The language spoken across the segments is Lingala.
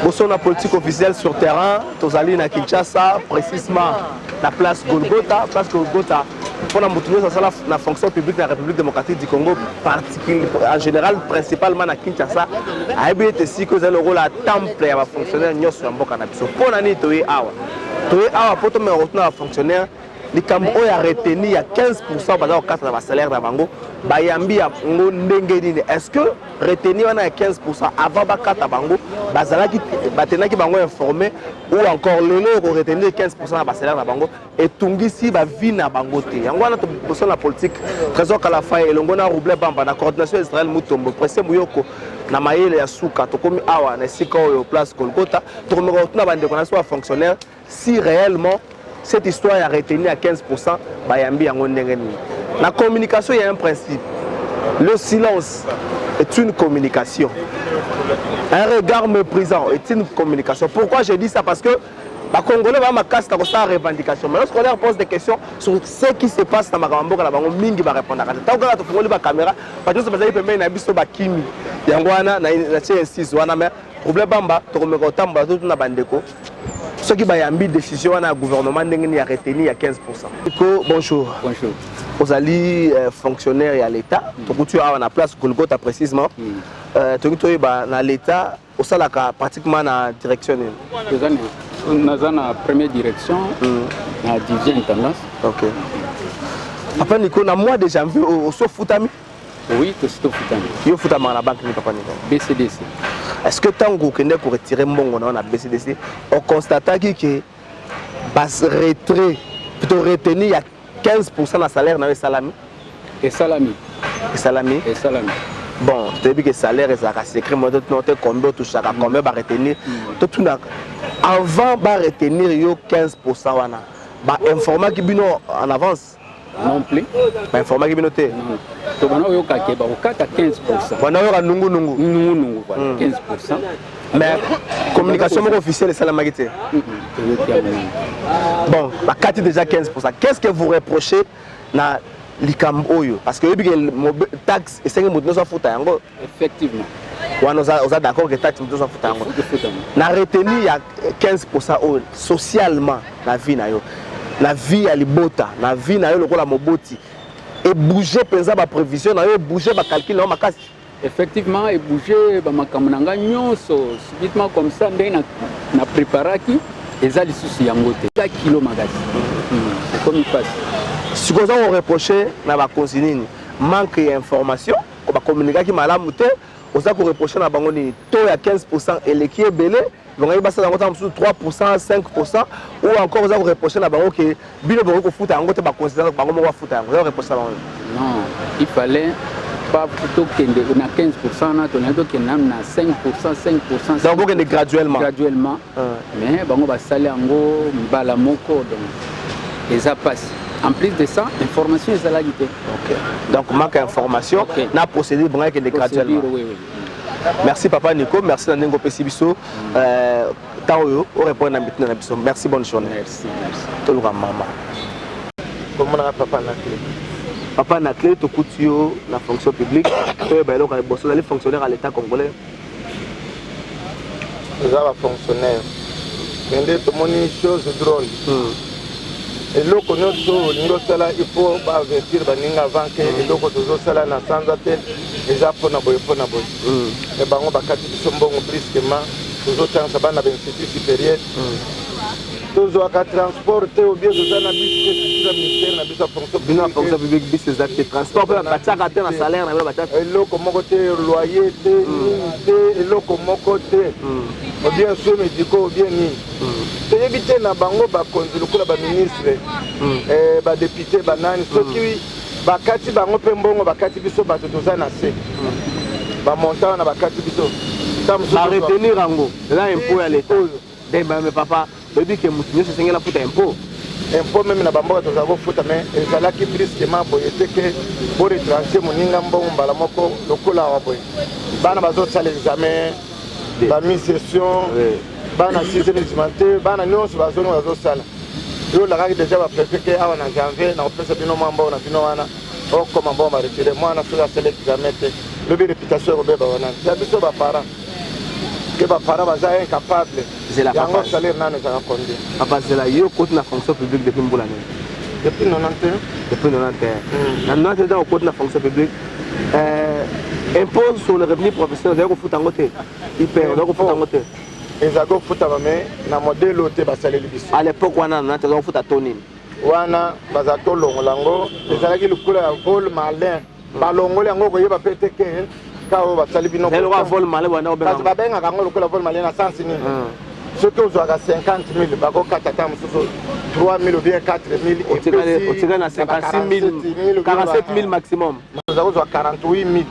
Bosolo Politique officielle sur terrain, tozali na Kinshasa, précisément na place Golgotha, place Golgotha. Mpona moto nyonso asala na fonction publique na République démocratique du Congo, en général, principalement na Kinshasa, ayebi ete sikoyo ezali lokola temple ya bafonctionnaire nyonso ya mboka na biso. Mpo na nini toye awa? Toye awa mpo tomeka kotuna bafonctionnaire likambo oyo ya retenue ya 15 baza kokata na basalaire na bango. Bayambi yango ndenge nini? Est ce que retenue wana ya 15, avant bakata bango, bazalaki batenaki bango informé, ou encore lelo koretenir 15 na basalaire na bango etungisi bavie na bango te? Yango wana Bosolo na Politique, Trésor Kalafai elongo na Rouble Bamba, na coordination Israel Mutombo, Prese Muyoko na mayele ya suka, tokomi awa na esika oyo, place Golgotha. Tokomeka kotuna bandeko na biso bafonctionnaire si réellement cette histoire ya retenue à 15, bayambi yango ndenge nini. Na communication, il y a un principe: le silence est une communication, un regard méprisant est une communication. Pourquoi je dis ça? Parce que Bacongolais baa makasi na kosala revendication, mais lorsqu'on leur pose des questions sur ce qui se passe na makambo mboka na bango, mingi barépondaka te. Ntango kaka tofungoli bacaméra, bato nyonso bazali pembeni na biso bakimi. Yango wana natie insise wana. Mais problème bamba, tokomeka kotambola, totuna bandeko soki bayambi décision wana ya gouvernement ndenge nini, ya retenue ya 15. Ko bonjour. Bonjour. Ozali fonctionnaire ya l'État. Tokuti yo awa na place Golgotha précisément. Toki toyeba, na l'État osalaka pratiquement na direction nini? Naza na première direction, na division intendance. Ok, papa Nico, na mois de janvier oso ofutami? Oui, tosi tofutami. Yo ofutamaka na banque nini, papa Nico? BCDC. Est ce que ntango okende koretirer mbongo na yo na BCDC, oconstataki ke baretrait, plutôt retenue ya 15 na salaire na yo esalami? Esalami. Esalami? Esalami. Bon, toyebi ke salaire ezalaka secret. Mo totuna te combien otouchaka, combien baretenir. Totuna, avant baretenir yo 15 wana, bainformaki bino en avance? Non plus. Bainformaki bino te? Non, tobanda oyoka ke bakokata 15. Banda oyoka nungunungu. Nungunungu, voilà, 15. Mais communication moko officielle esalamaki te? Toyoki yango nini. Bon, bakati déjà 15. Qu'est ce que vous reprochez na likambo oyo? Parce que oyebi ke taxe esengi moto nyonso afuta yango. Effectivement. Wana oza d'accord ke taxe, moto nyonso afuta yango? Efutama. Na retenue ya 15 oyo, socialement, na vie na yo, na vie ya libota, na vie na yo lokola moboti, ebouge mpenza baprévision na yo, ebouge bacalcul na yo makasi? Effectivement, ebouge bamakambo na ngai nyonso subitement comme ça. Ndenge na préparaki eza lisusu yango te. Eza kilo makasi. Ekomi mpasi. Sikoyo oza koreproche na bakonzi nini? Manque ya information, bacommunikaki malamu te? Oza koreproche na bango nini? To ya 15 eleki ebele, bangai basala yango ntango mosusu 3, 5? Ou encore oza koreproche na bango ke bino bokoki kofuta yango te, bakonzi bango moko bafuta yango? Oza koreproche na bango nini? Non, il fallait pas tokende na 15 wana. Tolingi tokende nanu na 5, 5. Donc bokende graduellement. Graduellement. Mais bango basali yango mbala moko, donc eza mpasi. En plus de ça, information ezalaki te. Ok, donc manque ya information. Na procédure, bongai ekende graduellement. Oui. Merci, papa Nico, merci na ndenge opesi biso temps oyo orépondre na mituna na biso. Merci, bonne journée. Merci, merci. Toluka mama. Komonaka papa na clé. Papa na clé, tokuti yo na fonction publique. Toyeba eloko ya liboso, ozali fonctionnaire à l'État congolais? Eza bafonctionnaire, mais nde tomoni chose drôle, eloko nyonso olingi osala, il faut baavertir baninga avant ke eloko tozosala na sanza te eza mpona boye, mpona boye. Me bango bakati biso mbongo brusquement. Tozotangisa bana bainstitut supérieur, tozwaka transport te, obie toza na bus te, surtout na ministère na biso ya fonction. Bino ya fonction publique, bus eza te, transport mpe batiaka te na salaire na bino batiaka? Eloko moko te, loyer te, nini te, eloko moko te, ou bien soins médicaux, ou bien nini, toyebi te. Na bango bakonzi lokola baministre, badéputé, banani, soki bakati bango mpe mbongo, bakati biso bato toza na se bamontant wana, bakati biso. Baretenir yango eza impôt ya l'État mais papa, oyebi ke motu nyonso esengeli afuta impôt. Impôt, même na bamboka tozala kofuta, mais ezalaki brusquement boye te ke boretranche moninga mbongo mbala moko lokola awa boye. Bana bazosala examen, bami-session, bana sixième te, bana nyonso bazongi bazosala. Yo olakaki déjà bapréfet ke awa na janvier na kopesa bino mwa mbongo na bino wana, okoma mbongo baretire mwana soki asala examen te, lobi réputation ekobeba. Wana ya biso baparent. Ke baparent baza incapable. Zela, yango papa. Salaire nano ezalaka combien? Papa, zela, yo okoti na fonction publique depuis mbula nini? Depuis 91. Depuis 91. Na 91, ntango okoti na fonction publique, impôt sur le revenu professionnel ozali kofuta yango te? IPR ozali kofuta yango te? Ezalaki kofutama, mais na modèle oyo te basaleli biso. À l'époque wana, na 91, ozali kofuta to nini? Wana bazalaki kolongola yango, ezalaki lokola ya vol malin. Balongoli yango, koyeba mpe te ke ka oyo basali bino. Ezali lokola vol malin wana? Kasi obenga babengaka yango lokola vol malin na sens nini? Soki ozwaka 50 000, bakokata ata mosusu 3 000 ou bien 4 000. Otikali na 56 000, 47 000 maximum. Oza kozwa 48 000.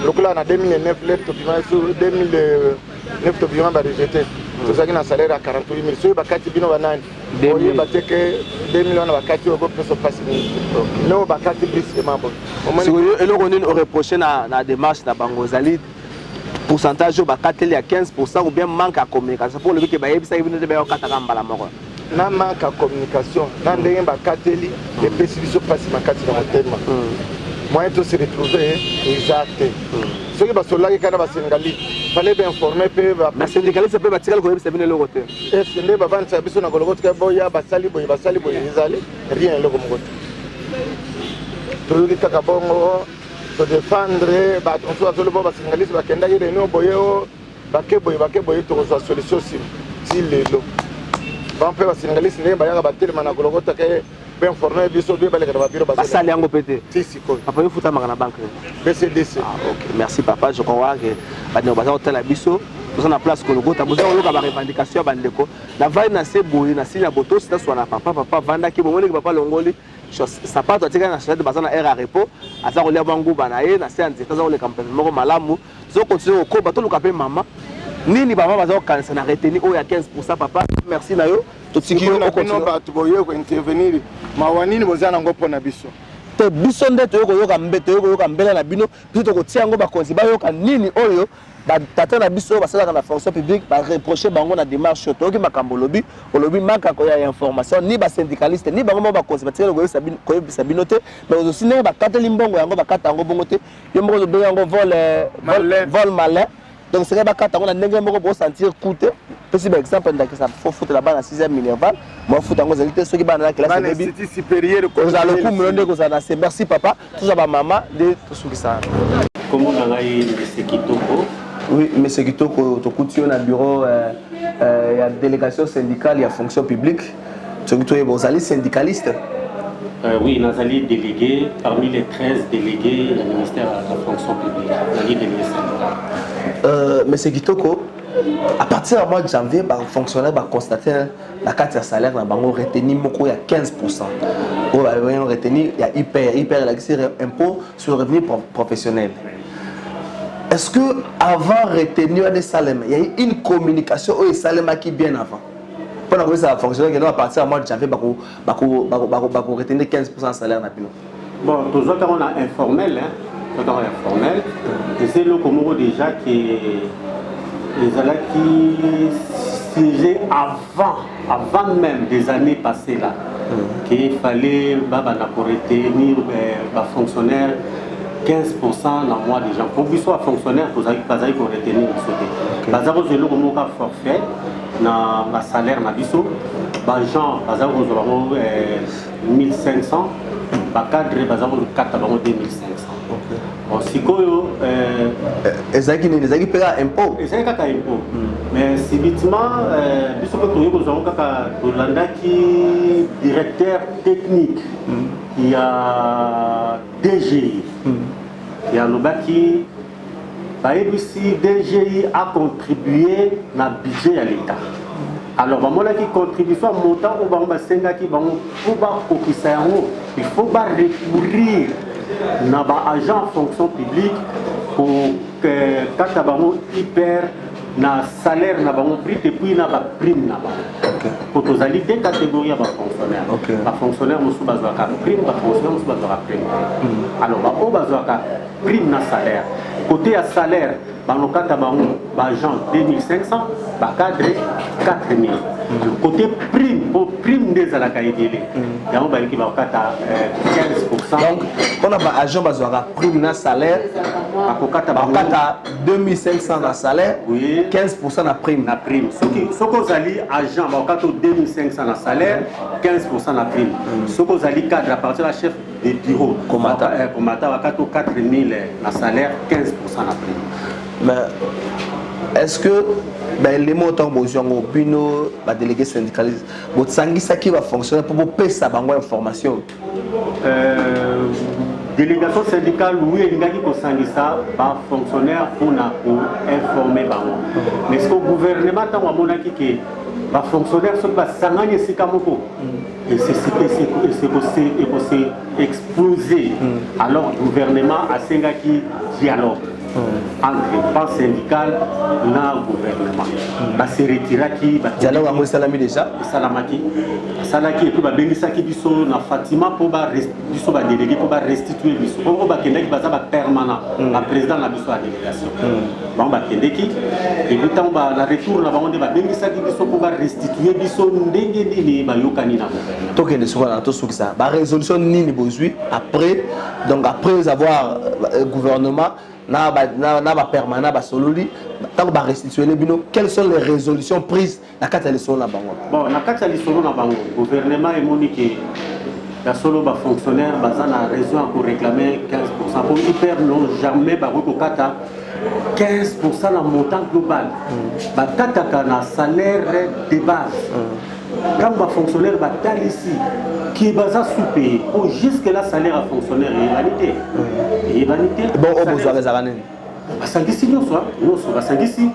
Lokola na 2009, l'heure tobima so 2009, tobima, barejeter, tozalaki na salaire ya 48 000. Soki bakati bino banani, 2000. oyeba te ke 2000 wana bakati oyo ekopesa mpasi mingi te. Oyo bakati brusquement boye, omoni. Sikoyo eloko nini oreproche na démarche na bango? Ezali pourcentage oyo bakateli ya 15 ou bien manque ya communication? Mpo olobi ke bayebisaki bino te, bayokataka mbala moko. Na manque ya communication, na ndenge bakateli, epesi biso mpasi makasi na motema. Moyen to se retrouver eza te. Soki basololaki kaka na basénégali, fallait bainformer mpe. Basyndicaliste mpe batikali koyebisa bino eloko te? Eske nde bavandisaka biso na Golgotha tika boya, basali boye, basali boye, ezali rien, eloko moko te. Toyoki kaka bongo, todéfendre bato mosusu bazoloba basyndicaliste bakendaki réunion boye, o bake boye, bake boye, tokozwa solution nsima. Ti lelo bango mpe basyndicaliste, ndenge bayaka batelema na Golgotha ke bainformer biso bie, baleka na babiro. Basali yango mpe te. Ti sikoyo. Papa, yo futamaka na banque? BCDC. Ah, ok, merci papa. Je crois que bandeko baza kotala biso, toza na place Golgotha, boza koloka barevendication ya bandeko. Navandi na se boye, na sili na botosi, taswa na papa. Papa avandaki bomoneki, papa alongoli sapato, atikali na chaussettes. Baza na aire ya repos, aza kolia mwa nguba na ye na se ya nzete, aza koleka mopepe moko malamu. Tozocontinuer kokoba, toluka mpe mama nini, bama baza kokanisa na retenue oyo ya 15. Papa, merci na yo, totiki yo. Na bino bato boye kointervenir, mawa nini boza nango mpo na biso? Te, biso nde toyei koyoka mbe, toyei koyoka mbela na bino. Biso tokotia yango, bakonzi bayoka nini oyo batata na biso oyo basalaka na fonction publique bareproche bango na démarche oyo. Toyoki makambo olobi. Olobi manque ya information, ni basyndicaliste ni bango moko bakonzi batikali koyebisa bino te. Mais ozosi ndenge bakateli mbongo yango, bakata yango bongo te. Yo moko ozobenga yango vol, vol malin. Donc seke bakata yango na ndenge moko bosentir coup te. Pesi baexemple, ndakisa fo futela bana 6e minerval, mofuta yango ezali te. Soki bana na classe ebebi, kozala lokumu yo nde kozala na se. Merci papa. Tozwa bamama nde tosukisa. Kombo na ngai Monsieur Kitoko. Oui, monsieur Kitoko, tokuti yo na bureau ya délégation syndicale ya fonction publique. Soki toyeba, ozali syndicaliste? Oui, nazali délégué parmi les 13 délégués du ministère de la fonction publique. Nazali délégué syndical. Monsieur Kitoko, à partir du mois de janvier, bafonctionnaire baconstater na kati ya salaire na bango retenue moko ya 15, oyo babengi retenue ya IPR. IPR elakisi impôt sur le revenu professionnel. Est-ce que avant retenue wana esalema, il y a eu une communication oyo esalemaki bien avant mpona koyebisa bafonctionnaire que à partir ya mois de janvier bakoretenir 15 ya salaire na bino? Bon, tozwaki yango na informel, hein. Tozwaki yango informel. Eza eloko moko déjà ke ezalaki sujet avant même des années passées là, qu'il fallait babanda koretenir bafonctionnaire 15 na mois de janvier. Po biso bafonctionnaire bazali koretenir biso te, baza kozwa eloko moko ka forfait na basalaire na biso. Baagent baza kozwa bango 1500, bacadre baza kokata bango 2500. Bon, sikoyo Ezalaki nini? Ezalaki mpe kaka impôt? Ezalaki kaka impôt, mais subitement biso mpe toyei kozwa yango kaka. Tolandaki directeur technique ya DGI, ya alobaki bayebisi DGI acontribuer na budget ya l'État. Alors bamonaki contribution ya montant oyo bango basengaki bango mpo bakokisa yango, il faut barecourir na baagent fonction publique kokata bango IPR na salaire na bango brut et puis na baprime na bango, po tozali deux catégories ya bafonctionnaire. Bafonctionnaire mosusu bazwaka prime, bafonctionnaire mosusu bazwaka prime te. Alors baoyo bazwaka prime na salaire, côté ya salaire banokata bango baagent 2500, bacadre 4000. Côté prime, po prime nde ezalaka ebele, yango baliki bakokata 15. Donc mpona baagent bazwaka prime na salaire, bakokata bakokata 2500 na salaire, 15 na prime. Na prime. Soki ozali agent, bakokata 2500 na salaire, 15 na prime. Soki ozali cadre, à partir ya chef de bureau komata, komata, bakata 4000 na salaire, 15 na prime. Mais est-ce que baelemo ntango bozwi yango, bino badélégué syndicaliste bosangisaki bafonctionnaire mpo bopesa bango information? Délégation syndicale, oui, elingaki kosangisa bafonctionnaire mpona koinforme bango, mais ce que gouvernement, ntango amonaki ke bafonctionnaire soki basangani esika moko ekose explose, alors gouvernement asengaki dialogue entre pan syndical na gouvernement. Base retiraki. Dialogue yango esalami déjà? Esalamaki, asalaki, et puis babengisaki biso na Fatima mpo biso badélégué mpo barestitue biso, mpo oyo bakendaki baza bapermanent, baprésident na biso ya délégation. Bango bakendeki, et puis ntango na retour na bango nde babengisaki biso mpo barestitue biso ndenge nini bayokani na gouvernement. Tokende sikoyo na tosukisa. Barésolution nini bozwi après, donc après avoir gouvernement na bapermanent basololi, ntango barestituele bino, quelles sont les résolutions prises na kati ya lisolo na bango? Bon, na kati ya lisolo na bango, gouvernement emoni ke ya solo bafonctionnaire baza na raison ya koréclame 15, po IPR non jamais bakoki kokata 15 na montant global. Bakataka na salaire de base. Ntango bafonctionnaire batalisi ke baza sous-payé, po jusque là salaire ya fonctionnaire eyebani te, eyebani te. Bon, oyo bozwaka ezalaka nini? Basangisi nyonso, nyonso basangisi,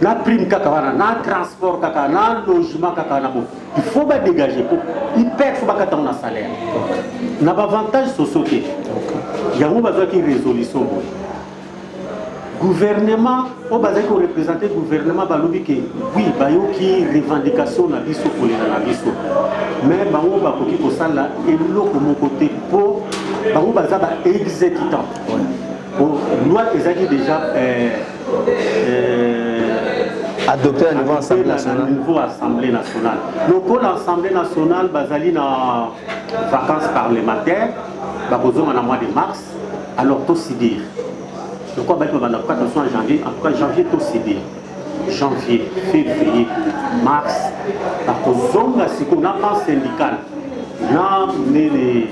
na prime kaka wana, na transport kaka, na logement kaka wana. Bo il faut badégage po IPR faut bakata ngo na salaire, na baavantage sociaux te. Yango bazwaki résolution boye. Gouvernement oyo bazali koreprésente gouvernement balobi ke oui, bayoki revendication na biso, kolela na biso, mais bango bakoki kosala eloko moko te mpo bango baza baexécutant, po loi ezalaki déjà adopté na niveau Assemblée nationale. Na niveau Assemblée nationale. Lokola Assemblée nationale bazali na vacances parlementaires, bakozonga na mois de mars, alors tosubir lokola baki babanda kokata so en janvier. En tout cas janvier tosubir, janvier, février, mars. Bakozonga sikoyo na pan syndical na nene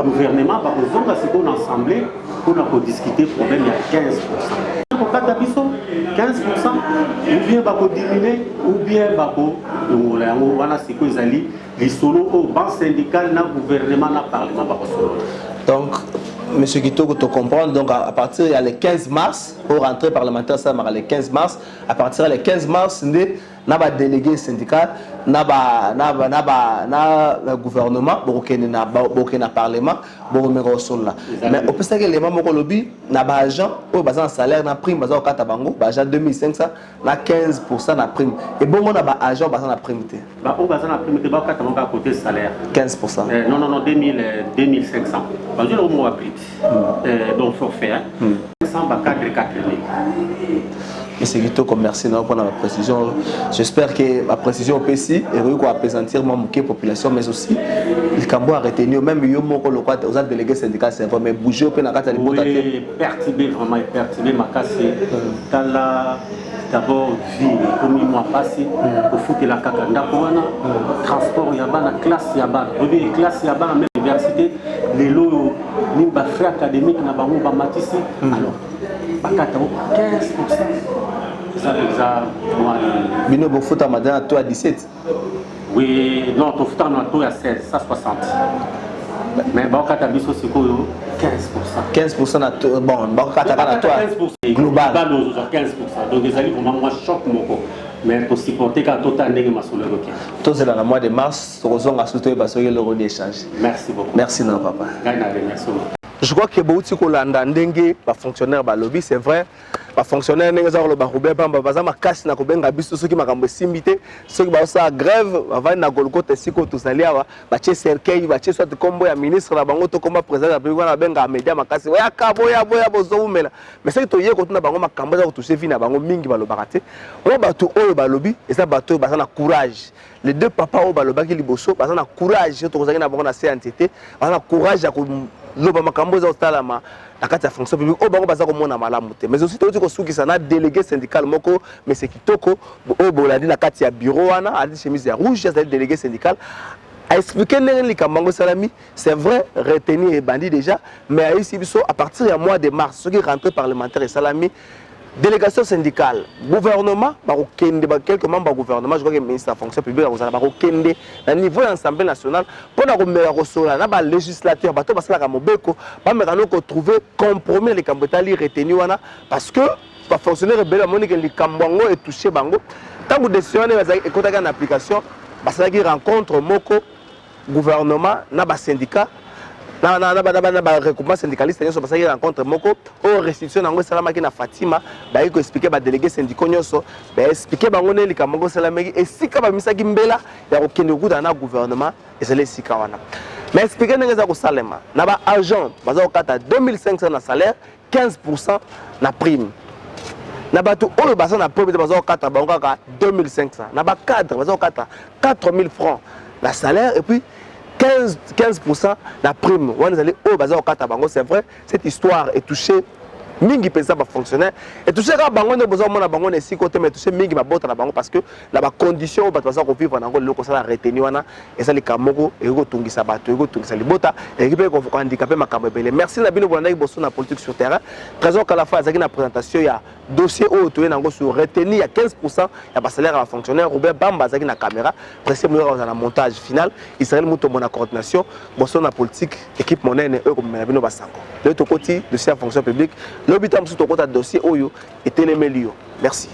gouvernement, bakozonga sikoyo na assemblée mpona kodiscute problème ya 15, kokata biso 15 ou bien bakodimine ou bien bakolongola yango. Wana sikoyo ezali lisolo oyo ban syndical na gouvernement na parlement bakosolola. Donc monsieur Kitoko, to comprendre, donc à partir ya le 15 mars, pour rentrée parlementaire esalamaka le 15 mars, à partir ya le 15 mars nde na badélégué syndical na ba na ba na ba na gouvernement bokokende na parlement, bokomeka kosolola. Mais opesaki elema moko, olobi na baagent oyo baza na salaire na prime, baza kokata bango baagent 2500 na 15 na prime. Ebongo na baagent baza na prime te? Baoyo baza na prime te, bakata bango kaka côté salaire. 15. Non, 2000, 2500 bazwi eloko moko baprix, donc forfait, hein? 100, bacadre 4000. Monsieur Kitoko, merci na mpona baprécision. J'espère que baprécision opesi ekoki koappesantir mwa moke population, mais aussi likambo ya retenir même yo moko lokwa oza délégué syndical, c'est vrai, mais bouger mpe na kati ya libota te. Perturbé, vraiment perturbé makasi. Tala d'abord vie ekomi mwa mpasi, kofutela kaka ndako wana, transport ya bana, classe ya bana, oyebi classe ya bana, même université lelo oyo nini, bafrais académique na bango bamatisi, alors bakata o 15, eza mpenza mwa. Bino bofutama na taux ya 17? Oui, non, tofutaka na taux ya 16 160, mais bakokata biso sikoyo 15. 15 na bon, bakokataka na taux global. Global ozozwa 15, donc ezali vraiment mwa choc moko, mais tosupporte kaka, totala ndenge masolo ekoki. Tozela na mois de mars, tokozonga su toyeba soki eloko nini échange. Merci beaucoup. Merci na papa. Ngai na remercie. Je crois que bouti kolanda ndenge bafonctionnaire balobi, c'est vrai. Bafonctionnaire, ndenge eza koloba Robert Bamba, baza makasi na kobenga biso soki makambo esimbi te, soki bazosala grève, bavandi na Golgota esika oyo tozali awa, batie cercueil, batie soit nkombo ya ministre na bango to kombo ya président ya République wana, babengaka média makasi: "Oyaka, boya, boya, bozowumela." Mais soki toye kotuna bango makambo eza kotouche vie na bango, mingi balobaka te. Oyo bato oyo balobi eza bato oyo baza na courage. Les deux papa oyo balobaki liboso baza na courage. Oyo tokozalaki na bango na se ya nzete, baza na courage ya koloba makambo eza kotalama na kati ya fonction publique, oyo bango baza komona malamu te. Mais aussi touti kosukisa na délégué syndical moko, monsieur Kitoko, oyo bolandi na kati ya bureau wana, alati chemise ya rouge, azali délégué syndical. Aexpliqué ndenge likambo yango esalami. C'est vrai, retenue ebandi déjà, mais ayebisi biso à partir ya mois de mars, soki rentrée parlementaire esalami, délégation syndicale, gouvernement bakokende, quelques membres ya gouvernement, je crois que ministre ya Fonction publique akozala, bakokende na niveau ya Assemblée nationale mpona komeka kosola na balégislateur, bato basalaka mobeko, bameka no kotrouver compromis na likambo etali retenue wana, parce que bafonctionnaire ebele bamoni ke likambo yango etouche bango. Ntango décision wana ekotaki na application, basalaki rencontre moko, gouvernement na basyndicat na baregroupement syndicaliste nyonso. Basalaki rencontre moko oyo restitution yango esalamaki na Fatima. Bayaki koexpliquer badélégué syndicaux nyonso, baexpliquer bango nde likambo yango esalamaki. Esika bamisaki mbela ya kokende kokutana na gouvernement ezali esika wana. Mais expliquer ndenge eza kosalema na baagent, baza kokata 2500 na salaire, 15 na prime. Na bato oyo baza na prime te, baza kokata bango kaka 2500. Na bacadre, baza kokata 4000 francs na salaire et puis 15 na prime. Wana ezali oyo baza kokata bango. C'est vrai, cette histoire etouché mingi mpenza bafonctionnaire, etouche kaka bango nde boza komona bango na esika te, mais etouche mingi babota na bango, parce que na bacondition oyo bato baza kovivre na yango lelo, kosala retenue wana eza likambo moko ekoki kotungisa bato, ekoki kotungisa libota, ekoki mpe kohandikape makambo ebele. Merci na bino bolandaki boso na Politique sur terrain. Trésor Kalafa azalaki na présentation ya dossier oyo toye nango sur retenue ya 15 ya basalaire ya bafonctionnaire. Robert Bamba azalaki na caméra, Précis Moyoka aza na montage final, Israel Mutombo na coordination. Boso na politique, équipe monene oyo komemela bino basango. Lelo tokoti dossier ya fonction publique, lobi ta mosusu tokota dossier oyo etelemeli yo. Merci.